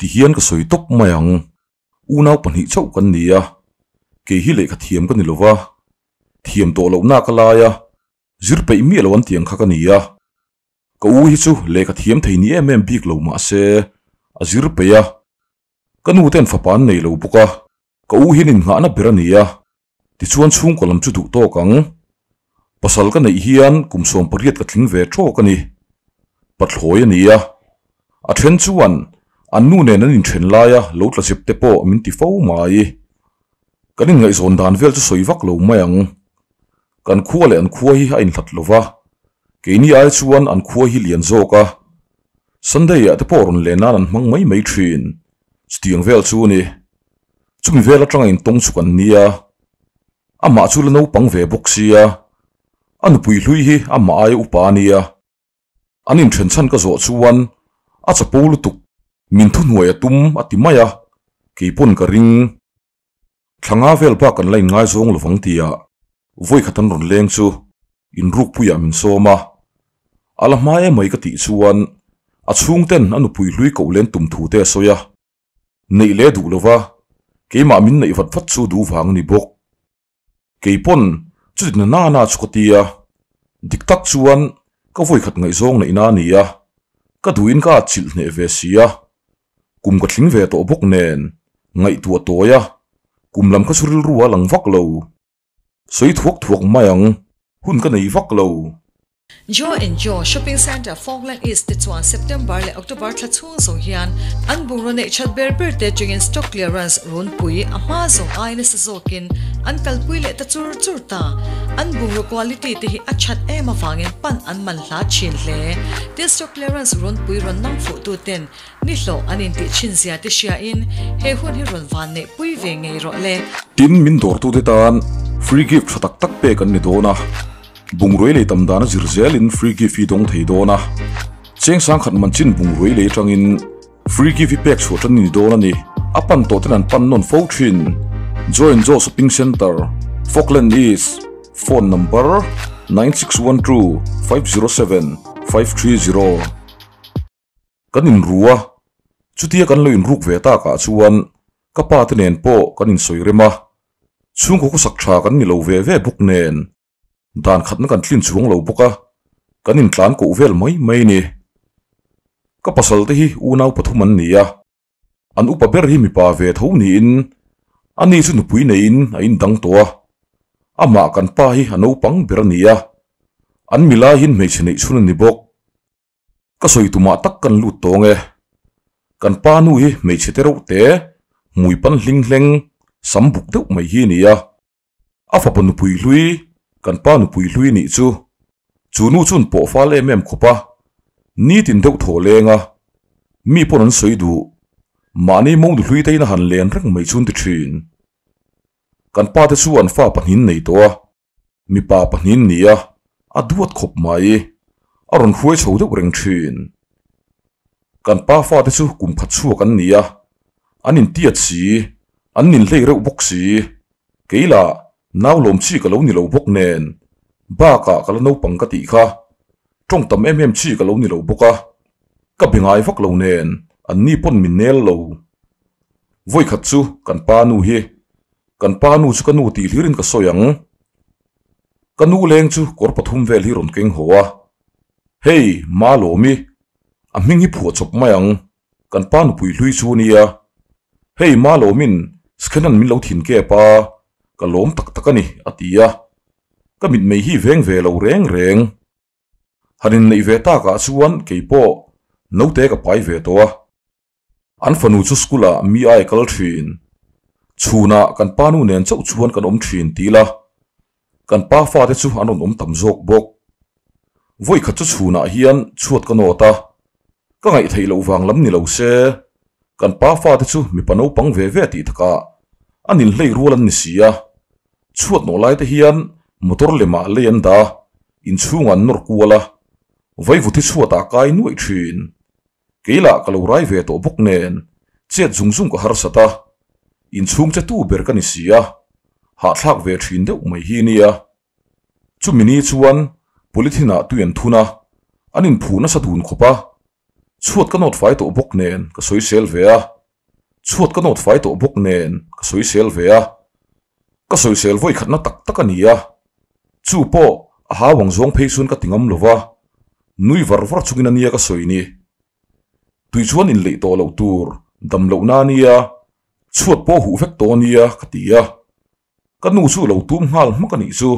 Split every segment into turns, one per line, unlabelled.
Tihian ka sawi tawp mai ang, unau pahnih chauh kan ni a, kei hi lehkha thiam ka ni lo va, thiam tawh lohna ka lai a, zir peih miah lo an tiang kha ka ni a. Ka u hi chu lehkha thiam thei ni em em bik lo mah se a zir peih a, ka nu ten fapa an nei lo bawk a, ka u hian innghahna ber a ni a, tichuan chhungkaw lam chu duh tawk ang. Pasal ka neih hian kum 18 ka tling ve tawk a ni. Pathlawi a ni a, a then chuan an nu nen an inthen laia lo tla zep te pawh min ti fo mai. Kan inngaihzawn dan vel chu sawi vak lo mai ang. Kan khua leh an khua hi a inhlat lo va, keini ai chuan an khua hi lian zawk a. Sunday ah te pawh rawn len nan an hmang mai mai thin. Chutiang vel chu a ni. Chumi vel atanga intawng chu kan nia. Amah chu la naupang ve bawk sia. A nupui hlui hi amah aia upa a nia. An inthen chhan ka zawh chuan a chapo lutuk min thuhnuai a tum a ti mai a, keipawn ka ring. Thlanga vel bak kan la inngaizawng lovang tia vawi khat an rawn leng chu inrukpuiah min sawm a. A la hma em mai ka tih chuan a chhungten a nupui hlui koh len tum thu te a sawi a. Neih leh duh lova keimah min neih vat vat chu duh vang a ni bawk. Keipawn chuti na nana chu ka ti a, dik tak chuan ka vawi khat ngaihzawng neihna a ni a, ka duhin ka atchilh hneh ve si a. Kum ka tling ve tawh bawk nen ngaihtuah tawi a, kum lam kha chu rilru a lang vak lo. Sawi thuak thuak mai ang, hun ka nei vak lo.
Joe and Joe Shopping Centre Falkland East te chuan September leh October thla chhung zawng hian an bungraw neih that ber ber te atangin stock clearance runpui a hma zawng ai nasa zawkin an kalpui leh ta chur chur ta. An bungraw quality te hi a that em avangin pan an man hla thin hle. Tin stock clearance runpui rawn nang fuh tu ten ni hlawh an intih thin zia te hriain he hun hi rawn van neih pui ve ngei rawh le.
Tin min dawrtute tan free gift tha tak tak pek an ni dawn a. Bungrui lei tam dana zir zelin free gift hi dawng thei dawn a. Cheng sangkhat man chin bungrui lei atangin free gift hi pek chhuah tan a ni dawn a ni. A pan tawh ten an pan nawn fo thin. Joy and Joe Shopping Centre, Falkland East, Phone number, 9612 507 530. Kan inru a, chutia kan lo inruk ve takah chuan ka pa te nen pawh kan insawi rem a, chhungkaw khawsak tha kan ni lo ve ve bawk nen. Dan khatna kan tlin chuang lo bawk a, kan intlan koh vel mai mai a ni. Ka pasal te hi unau pathum an ni a, an upa ber hi mipa ve tho niin ani chu nupui neiin a indang tawh a, amah kan pa hi a naupang ber a ni a, an milai hian hmeichhe neih chhun a ni bawk. Ka sawi tumah tak kan lut tawng e. Kan pa nu hi hmeichhe te reuh te, hmui pan hling hleng, sam buk deuh mai hi a ni a. A fapa nupui hlui, kan pa nupui hlui nih chu, chu nu chuan pawh fal em em khawp a, nitin deuh thaw leng a, mi pawn an sawi duh, mahni monu hlui te in a han len reng mai chu an ti thin. Kan pa te chu an fa pahnin nei tawh a. Mipa pahnin ni a, a duat khawp mai. A rawn hruai chho deuh reng thin. Kan pa fate chu kum khat chhuak an ni a, an intiat si, an ninhlei reuh bawk si. Kei lah nau lawm chi ka lo ni lo bawk nen, bakah ka la naupang ka tih kha. Tawng tam em em chi ka lo ni lo bawk a, ka be ngai vak lo nen an ni pawn min nel lo. Vawikhat chu kan pa nu hi Kan pa nu chu ka nu tih hlirin ka sawi ang. Ka nu leng chu kawr pathum vel hi rawn keng haw a. Hei, ma lawmi, a hming hi phuah chawp mai ang, kan pa nupui hlui chu nia. Hei, ma lawmin Skenan min lo thin kep a, ka lawm tak tak a ni, a ti a. Ka mitmei hi veng ve lo reng reng. Han inneih ve takah chuan kei pawh naute ka pai ve tawh a. An fanu chu school ah mi ai kal thin. Chhunah kan pa nu nen chauh chuan kan awm thin ti ila, kan pa fate chu an rawn awm tam zawk bawk. Vawi khat chu chhunah hian chhuat ka nawt a, ka ngaih theih loh vang lam ni lo se, kan pa fate chu mipa naupang ve ve tih takah an inhlei rual an ni si a, chhuat nawh lai te hian motor lemah lei an dah a, inchhungah an nawr kual a, vaivuthi chhuatah kai nuaih thin. Kei lah ka lo rai ve tawh bawk nen chet zung zung ka harsat a, inchhung che tu ber ka ni si a, hahthlak ve thin deuh mai hi nia. Chumi ni chuan polythene ah tui an thun a, an inphuh nasa dun khawp a, chhuat ka nawt fai tawh bawk nen ka sawisel ve a. Chhuat ka nawt fai tawh bawk nen ka sawisel ve a, ka sawisel vawi khatna tak tak a ni a, chu pawh a hau ang zawng phei chuan ka ti ngam lo va, nui var var chungin a nia ka sawi ni. Tui chuan inleih tawh loh tur dam lohna a nia, chhuat pawh huh vek tawh a nia ka ti a, ka nu chu lo tum nghal hmak a nih chu.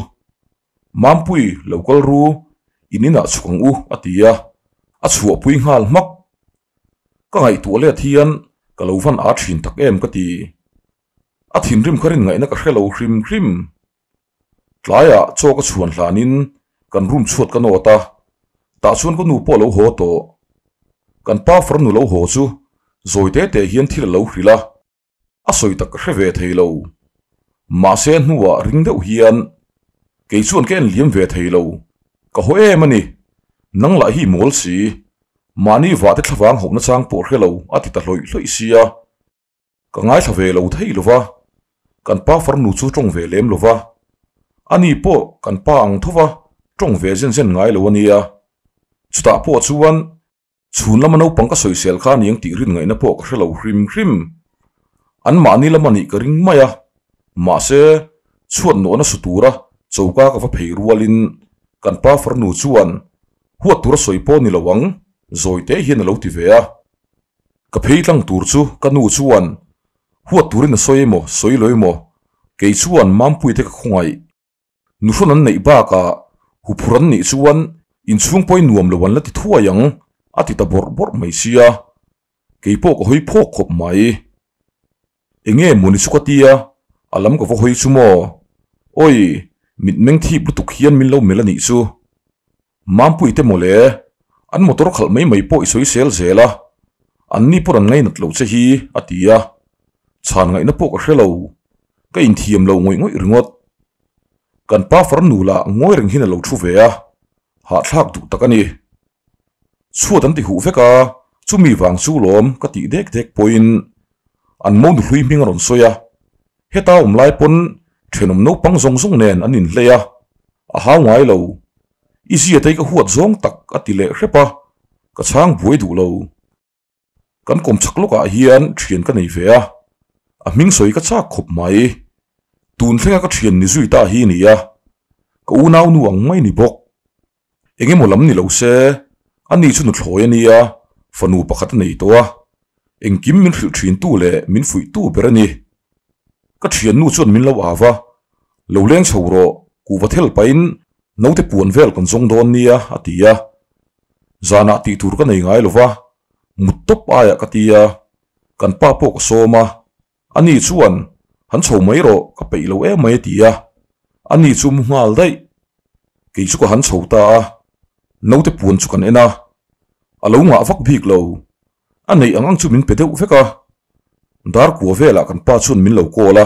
Mampui lo kal ru, in inah chhuk ang u a ti a, a chhuahpui nghal hmak. Ka ngaihtuah let hian ka lo van a thin tak em ka ti. A thinrim kha rin ngaihna ka hre lo hrim hrim. Tlaiah chaw ka chhuan hlanin kan room chhuat ka nawt a, tah chuan ka nu pawh a lo haw tawh. Kan pa farnu lo haw chu zawi te te hian thil a lo hrilh a, a sawi tak ka hre ve thei lo. Mahse hnuah ring deuh hian kei chuan ka en liam ve thei lo, ka haw em a ni, nang lah hi mawl si, mahni vahte thlavang hauhna chang pawh hre lo a ti ta hlawih hlawih sia. Ka ngaithla ve lo thei lo va, kan pa farnu chu tawng ve lem lo va, ani pawh kan pa ang tho va tawng ve zen zen ngai lo a nia. Chutah pawh chuan chhun lama naupang ka sawisel kha aniang tih rin ngaihna pawh ka hre lo hrim hrim. An mahni lam anih ka ring mai a, mahse chhuat nawhna su tura choka ka va phei rualin kan pa farnu chuan huat tura sawi pawh ni lo ang zawi te hian a lo ti ve a. Ka phei tlang tur chu ka nu chuan huat turin a sawi emaw sawi lo emaw kei chuan Mampuii te ka khawngaih. Nuhrawn an neih bakah huphur an nih chuan inchhung pawhin nuam lo an la ti thuai ang a ti ta bawrh bawrh mai sia. Kei pawh ka hawi phawk khawp mai. Enge mawni chu ka tia a lam ka va hawi chu maw? Awi, mitmeng thip lutuk hian min lo melh a nih chu. Mampui te mawle, an motor khalh mai mai pawh i sawi sel zel a, an ni pawh an ngainat lo che hi, a ti a. Chhan ngaihna pawh ka hre lo, ka inthiam lo ngawih ngawih ringawt. Kan pa farnu lah ngawi reng hian a lo thu ve a, hahthlak duh tak a ni. Chhuat an ti huh vek a, chumi vang chu lawm ka tih dek dek pawhin an mo nuhlui hming a rawn sawi a, heta awm lai pawn thenawm naupang zawng zawng nen an inhlei a, a hau ngai lo. I zia te hi ka huat zawng tak a ti leh hrep a, ka chhang buai duh lo. Kan kawm chak lawkah hian thian ka nei ve a, a hming sawi ka chak khawp mai. Tun thlenga ka thian ni zui ta hi a ni a, ka unau nu ang mai ni bawk. Eng emaw lam ni lo se, ani chu nuthlawi a nia, fanu pakhat a nei tawh a, engkim min hrilh thintu leh min fuihtu ber a ni. Ka thiannu chuan min lo au va, Lo leng chho rawh, kuhva thel pahin naute puan vel kan zawng dawn nia, a ti a. Zanah tih tur ka nei ngai lo va, mut tawp aiah ka ti a, kan pa pawh ka sawm a, ani chuan han chho mai rawh ka peih lo em mai a ti a, ani chu mu nghal daih. Kei chu ka han chho ta a, naute puan chu kan en a, a lo ngah vak bik lo, a neih ang ang chu min pe deuh vek a. Dar kua velah kan pa chuan min lo call a,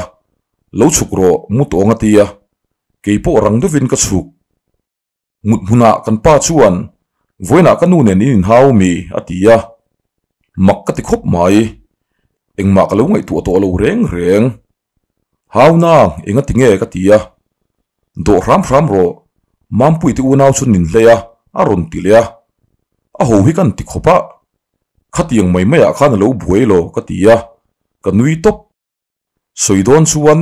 lo chhuk rawh mu tawng a ti a, kei pawh rang deuhin ka chhuk. Mut hmunah kan pa chuan, Vawiinah ka nu nen in inhau mi? a ti a. Mak ka ti khawp mai. Engmah ka lo ngaihtuah tawh lo reng reng. Hau nang, enga ti nge? ka ti a. Dawh hram hram rawh, Mampuite unau chu nin hlei a, a rawn ti leh a. A ho hi kan ti khawp a. Khatiang mai maiah khan a lo buai lo, ka ti a. Ka nui tawp. Sawi dawn chuan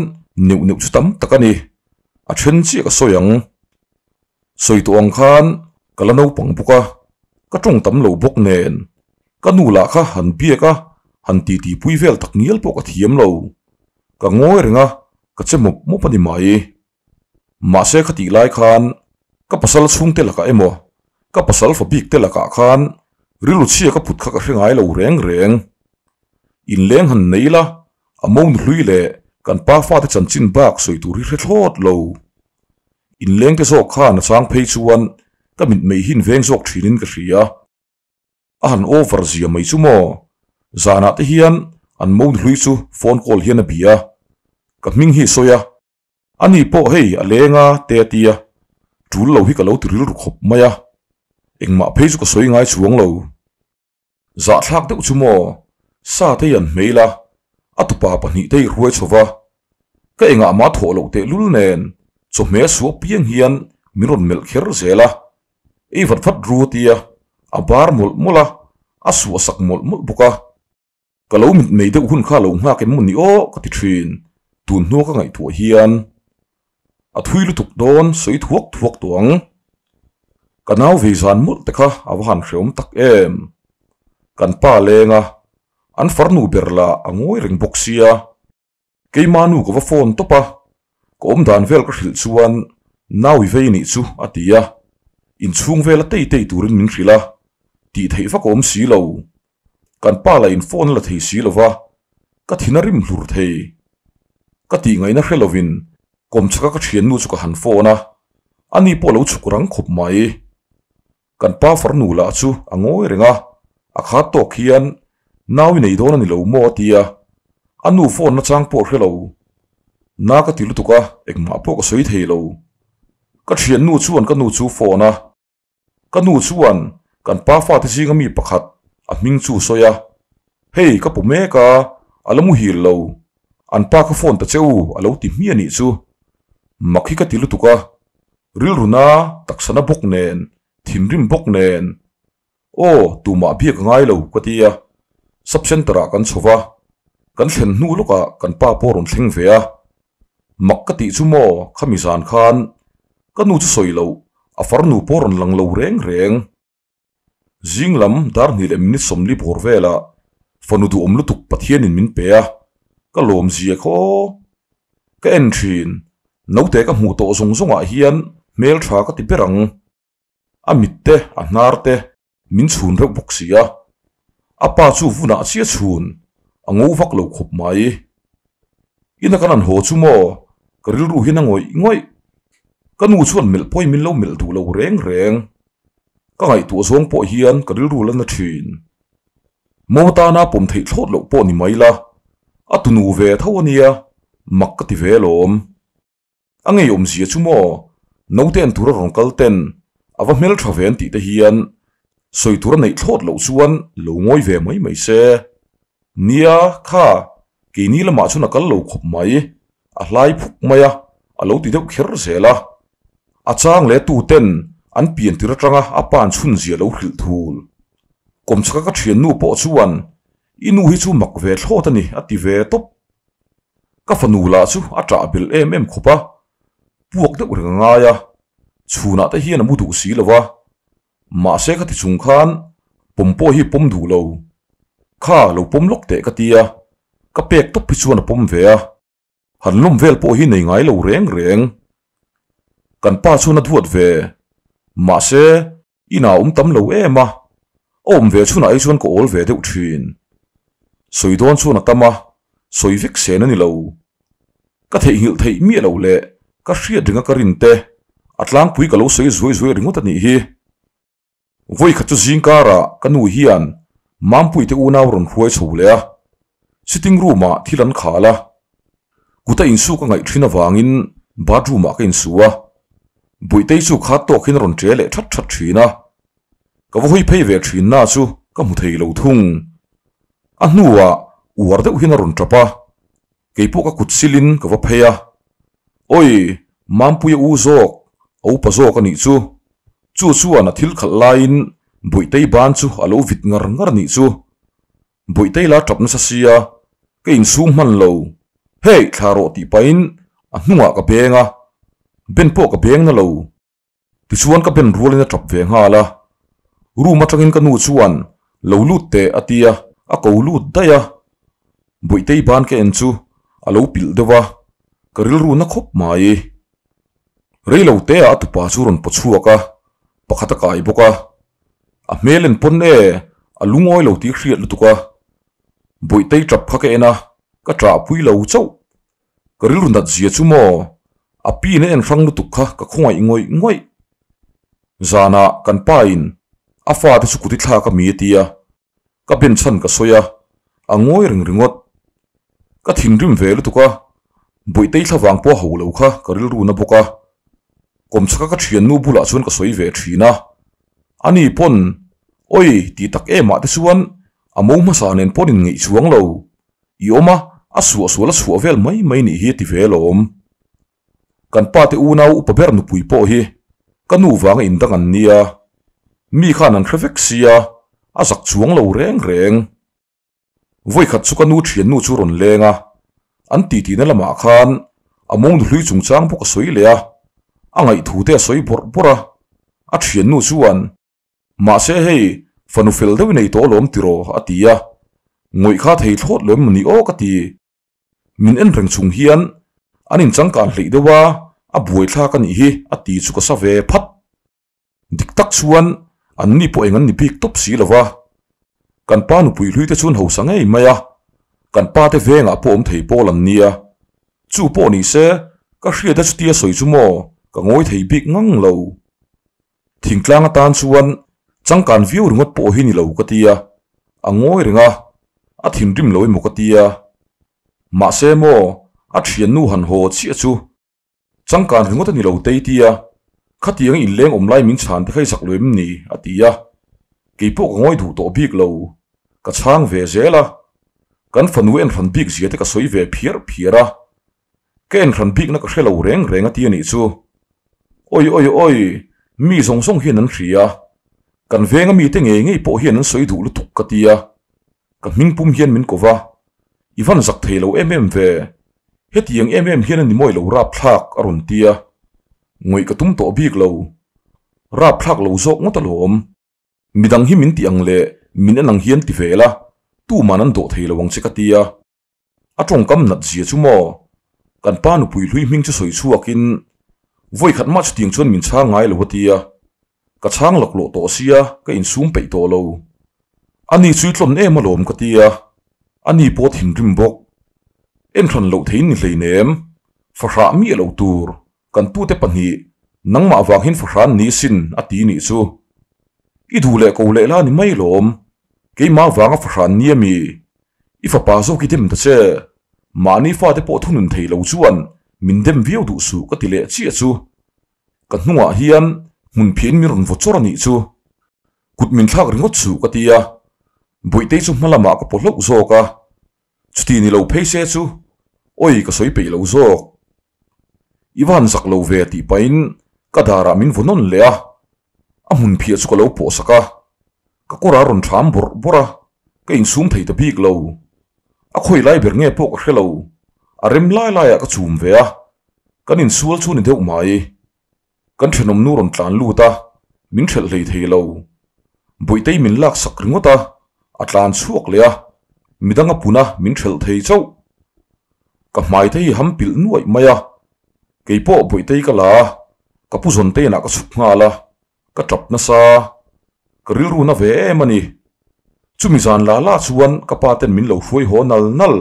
neuh neuh chu tam tak a ni. A then chiah ka sawi ang. Sawi tawh ang khan ka la naupang bawk a, ka tawng tam lo bawk nen. Ka nu lah kha han biak a, han titi pui vel tak ngial pawh ka thiam lo. Ka ngawi reng a, ka che mawp mawp a ni mai. Mahse khatih lai khan ka pasal chhungte lakah emaw, ka pasal fa bik te lakah khan rilru chhia ka put kha ka hre ngai lo reng reng. Inleng han nei ila, a mo nuhlui leh kan pa fate chanchin bak sawi tur hi hre thlawt lo. Inleng te zawk khan a chang phei chuan ka mitmei hin veng zawk thinin ka hria. A han over zia mai chu maw? Zanah te hian an mo nuhlui chu phone call hian a bia. Ka hming hi sawi a. Ani pawh hei a leng a te a tia, tul lo hi ka lo ti rilru khawp mai a, engmah phei chu ka sawi ngai chuang lo. Zahthlak deuh chu maw, sa te hi an hmeil a, a tupa pahnih te hi hruai chho va, ka engah mah thawh loh tehlul nen chawhmeh suah piang hian min rawn melh kher zel a, ei vat vat ru a tia, a bar mawlh mawlh a, a suah sak mawlh mawlh bawk a. Ka lo mitmei deuh hun kha lo nghak em maw ni aw ka ti thin, tun hnua ka ngaihtuah hian a thui lutuk dawn sawi thuak thuak tawh ang. Ka nau vei zan mawlh te kha a va han hreawm tak em. Kan pa leng a, an farnu ber lah a ngawi reng bawk sia. Keimah nu ka va phone tawp a, ka awm dan vel ka hrilh chuan nau i vei nih chu a ti a, inchhung vela tei tei turin min hrilh a, tih theih vak a awm si lo. Kan pa lah in phone a la thei si lo va, ka thin a rim hlur thei. Ka tih ngaihna hre lovin kawmchhaka ka thiannu chu ka han phone a, ani pawh a lo chhuk rang khawp mai. Kan pa farnu lah chu a ngawi reng a, a khat tawk hian nau i nei dawn a ni lo maw a ti a, a nu phone nachang pawh hre lo. Na ka ti lutuk a, engmah pawh ka sawi thei lo. Ka thiannu chuan ka nu chu phone a, ka nu chuan kan pa fate zinga mi pakhat a hming chu sawi a, hei ka pu mek a, a la muhil lo, an pa ka phone ta che u a lo ti hmiah nih chu. Mak hi ka ti lutuk a, Rilruna taksana bawk nen, thinrim bawk nen, Aw, tumah biak a ngai lo, ka ti a. Sub Centre ah kan chho va, kan thlen hnu lawkah kan pa pawh a rawn thleng ve a. Mak ka tih chu maw, khami zan khan ka nu chu sawi loh, a farnu pawh a rawn lang lo reng reng. Zing lam dar hnih leh minute sawmli bawr velah fanu duhawm lutuk Pathianin min pe a, ka lawm zia khaw. Ka en thin, naute ka hmuh tawh zawng zawngah hian hmel tha ka ti ber ang. A mit te, a hnar te min chhun reuh bawk si a. A pa chu vunah chiah chhun, a ngo vak lo khawp mai. Ina kan han haw chu maw, ka rilru hian a ngawih ngawih. Ka nu chuan melh pawhin min lo melh duh lo reng reng. Ka ngaihtuah zawng pawh hian ka rilru la na thin. Maw tana pawm theih thlawt loh pawh ni mai la, a tunu ve tho a nia, mak ka ti ve alawm. A ngeiawmzia chu maw, naute en tura rawn kal ten a va hmeltha ve an tih te hian sawi tura neih thlawt loh chuan lo ngawi ve mai mai se. Nia, kha, keini lamah chuan a kal lo khawp mai, a hlai phuk mai a, a lo ti deuh kher zel a. A chang leh tu ten an pian tir atanga a pan chhun zia lo hrilh thul. Kawmchhaka ka thiannu pawh chuan i nu hi chu mak ve thlawt a ni a ti ve tawp. Ka fanu lah chu a ṭah bel em em khawp a, puak deuh reng a ngai a, chhunah te hian a mu duh si lo va, mahse ka ti chung khan pawm pawh hi pawm duh lo. Kha lo pawm lawk teh ka ti a, ka pek tawp hi chuan a pawm ve a. Han lawm vel pawh hi nei ngai lo reng reng. Kan pa chuan a duat ve. Mahse, inah a awm tam lo em a, a awm ve chhunah hi chuan ka awl ve deuh thin. Sawi dawn chuan a tam a, sawi vek sen a ni lo. Ka theihnghilh theih miah loh leh ka hriat ringa ka rin te, a tlangpui ka lo sawi zuai zuai ringawt a nih hi. Vawi khat chu zing karah ka nu hian Mampuii te unau rawn hruai chho leh a, sitting room ah thil an khal a, kut a insu ka ngaih thin avangin bathroom ah ka insu a, Bawihtei chu khat tawk hian a rawn che leh that that thin a, ka va hawi phei ve thin na chu ka hmu thei lo thung. A hnuah uar deuh hian a rawn tap a, keipawh ka kut silin ka va phei a, Awi, Mampuia u zawk, a upa zawk a nih chu. Chu chuan a thil khalh laiin Bawihtei ban chu a lo vit ngar ngar a nih chu. Bawihtei la tap nasa sia, ka insum hman lo. Hey, thla rawh tih pahin a hnungah ka beng a, ben pawh ka beng na lo. Tichuan ka ben rualin a tap ve nghal a, room atangin ka nu chuan lo lut teh a ti a, a ko lut daih a. Bawihtei ban ka en chu a lo pilh deuh a, ka rilru na khawp mai. Rei lo te ah a tupa chu rawn paw chhuak a, pakhat a kai bawk a. A hmel en pawn e, a lungawi lo tih hriat lutuk a. Bawihtei tap kha ka en a, ka ṭahpui lo chauh. Ka rilru nat zia chu maw, a pi in a en hrang lutuk kha ka khawngaih ngawih ngawih. Zanah kan pa in a fate chu kut i thlak a mi a ti a, ka ben chhan ka sawi a, a ngawi reng ringawt. Ka thinrim ve lutuk a, Bawihtei thlavang pawh a ho lo kha ka rilru na bawk a. Kawmchhaka ka thiannu bulah chuan ka sawi ve thin a, ani pawn Oi ti tak em ah te chuan a mo hmasa nen pawn in ngeih chuang lo. I awm a, a suahsual a chhuah vel mai mai nih hi a ti ve alawm. Kan pa te unau upa ber nupui pawh hi ka nu vanga indang an nia, mi khan an hre vek sia, a zak chuang lo reng reng. Vawi khat chu ka nu thiannu chu rawn leng a, an titi na lamah khan a mawngnu hlui chungchang bawk a sawi leh a, a ngaihthu te a sawi bawrh bawrh a, a thiannu chuan Mahse hei fanu fel deuh i nei tawh alawm tiraw a ti a, ngawih kha thei thlawt lo em ni aw ka ti. Min en reng chung hian an inchangkan hleih deuh a, a buaithlak a nih hi a ti chu ka sa ve phat. Dik tak chuan an ni pawh eng an ni bik tawp si lo va, kan pa nupui hlui te chuan hausa ngei mai a, kan pa te vengah pawh awm thei pawl an nia. Chu pawh ni se ka hriat a chutia sawi chu maw ka ngawi thei bik ngang lo. Thingtlang atan chuan changkan viau ringawt pawh hi ni lo ka ti a, a ngawi reng a, a thinrim lo emaw ka ti a. Mahse maw a thiannu han haw chiah chu changkan ringawt a ni lo tei ti a, khatiang inleng awm lai min chhan te kha i zak lo em ni? a ti a, keipawh ka ngawi duh tawh bik lo, ka chhang ve zel a, kan fanu en hran bik zia te ka sawi ve phiar phiar a. Ka en hran bikna ka hre lo reng reng a ti a nih chu. Oi oi oi, mi zawng zawng hian an hria. Kan venga mite ngei ngei pawh hian an sawi duh lutuk ka ti a. Ka hming pum hian min ko va. I van zak thei lo em em ve. Hetiang em em hian a ni mawi lo rapthlak a rawn ti a. Ngawih ka tum tawh bik lo. Rapthlak lo zawk ngawt alawm. Midang hi min ti ang leh min en ang hian ti ve la, tuman an dawh thei lo ang che ka ti a. A tawngkam nat zia chu maw? Kan pa nupui hlui hming chu sawi chhuakin vawi khat mah chutiang chuan min chhang ngai lo a ti a, ka chhang laklawh tawh sia ka insum peih tawh lo. Ani chu i tlawn em alawm ka ti a, ani pawh thinrim bawk. En hran loh theiin ni hleinem, fahrah miah lo tur kan tute pahnih nangmah vang hian fahran ni sin a ti nih chu. I duh leh ko leh la ni mai lawm, keimah vanga fahran ni a mi? I fapa zawk i dem ta che, mahni fate pawh thunun thei lo chuan min dem viau duh suh ka ti leh chiah chu. Ka hnungah hian hmun phiahin min rawn vaw chawr a nih chu. Kut min thlak ringawt suh ka ti a, Bawihtei chu hma lamah ka paw hlauh zawk a, chuti ni lo phei se chu awi ka sawi peih lo zawk. I va han zak lo ve tih pahin ka darah min vaw nawn leh a, a hmun phiah chu ka lo pawh sak a, ka kawr a rawn ṭham bawrh bawrh a, ka insum thei ta bik lo. A khawi lai ber nge pawh ka hre lo, a rem lai laiah ka chum ve a, kan insual chu ni deuh mai. Kan thenawm nu rawn tlan lut a, min hrelh hlei thei lo. Bawihtei min lak sak ringawt a, a tlan chhuak leh a, midang a pun a min hrelh thei chauh. Ka hmai te hi ham pilh nuaih mai a, kei pawh Bawihtei ka la a, ka pu zawn te inah ka chhuk nghal a, ka tap nasa, ka rilru na ve em a ni. Chumi zan la la chuan ka pa ten min lo hruai haw nal nal.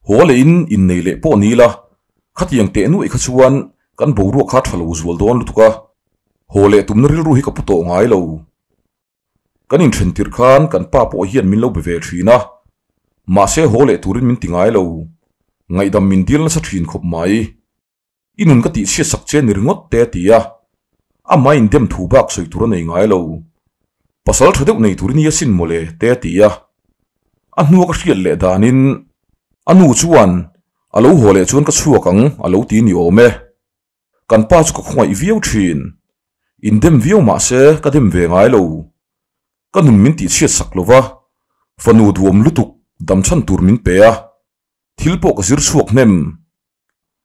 Haw leh in innei leh pawh ni la, khatiang teh nuaih kha chuan kan boruak kha tha lo zual dawn lutuk a, haw leh tumna rilru hi ka pu tawh ngai lo. Kan inthen tirh khan kan pa pawh hian min lo be ve thin a, mahse haw leh turin min ti ngai lo, ngaihdam min dil nasa thin khawp mai. I nun ka tihchhiat sak che ni ringawt te a ti a, amah indem thu bak sawi tur a nei ngai lo. Pasal tha deuh nei tur i ni asin mawle te a ti a. A hnua ka hriat leh danin a nu chuan a lo haw leh chuan ka chhuak ang a lo ti ni awm e. Kan pa chu ka khawngaih viau thin. Indem viau mah se ka dem ve ngai lo. Ka nun min tihchhiat sak lo va, fanu duhawm lutuk damchhan tur min pe a, thil pawh ka zir chhuak hnem.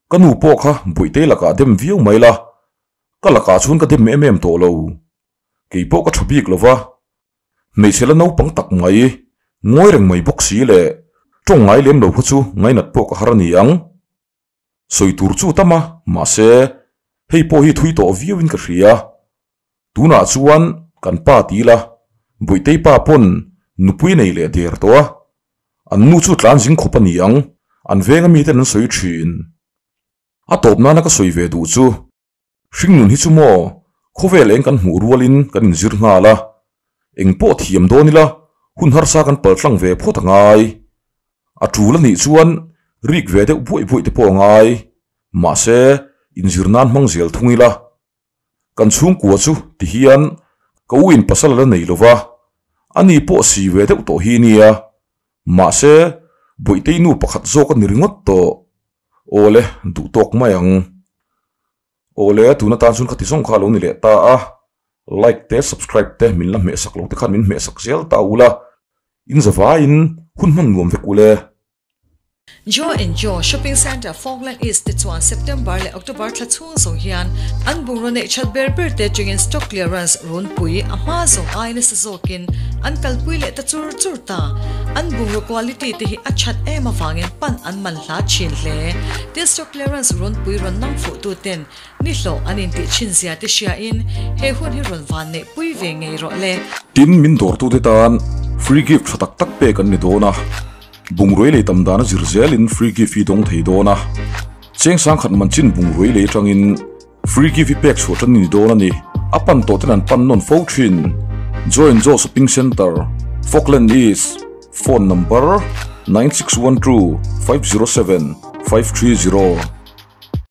Ka nu pawh kha Buaitei lakah dem viau mai la, ka lakah chuan ka dem em em tawh lo. Kei pawh ka tha bik lo va, hmeichhe la naupang tak mai, ngawi reng mai bawk si leh tawng ngai lem lo kha chu ngainat pawh ka har a ni ang. Sawi tur chu tam a, mahse hei pawh hi thui tawh viauin ka hria. Tunah chuan kan pa ti ila, Buaitei pa pawn nupui nei leh der tawh a, An nu chu tlan zing khawp a ni ang, an venga miten an sawi thin. A tawp nana ka sawi ve duh chu, hringnun hi chu maw, khawvel eng kan hmuh rualin kan inzir nghal a, eng pawh thiam dawn ila hun harsa kan paltlang ve phawt a ngai. A tul a nih chuan rik ve deuh buaih buaih te pawh a ngai, mahse inzir nan hmang zel thung ila. Kan chhungkua chu ti hian ka u in pasal a la nei lo va, ani pawh si ve deuh tawh hi nia, mahse Bawihtei nu pakhat zawk a ni ringawt tawh. Awle, duh tawk mai ang. Awle, tun atan chuan khati zawng kha a lo ni leh ta a, like te subscribe te min la hmehsak lo te khan min hmehsak zel ta ula, in zavaiin. Hun hman nuam vek ule.
Joe and Joe Shopping Centre Falkland East te chuan September leh October thla chhung zawng hian an bungraw neih that ber ber te atangin stock clearance runpui a hma zawng ai nasa zawkin an kalpui leh ta chur chur ta. An bungraw quality te hi a that em avangin pan an man hla thin hle. Tin stock clearance runpui rawn nang fuh tu ten ni hlawh an intih thin zia te hriain he hun hi rawn van neih pui ve ngei rawh le.
Tin min dawrtute tan free gift tha tak tak pek an ni dawn a. Bungrui lei tam dan a zir zelin free gift hi dawng thei dawn a. Cheng sangkhat man chin bungrui lei atangin free gift hi pek chhuah tan ni dawn a ni. A pan tawh ten an pan nawn fo thin. Join Joe Shopping Centre, Falkland East, Phone number, 9612 507 530.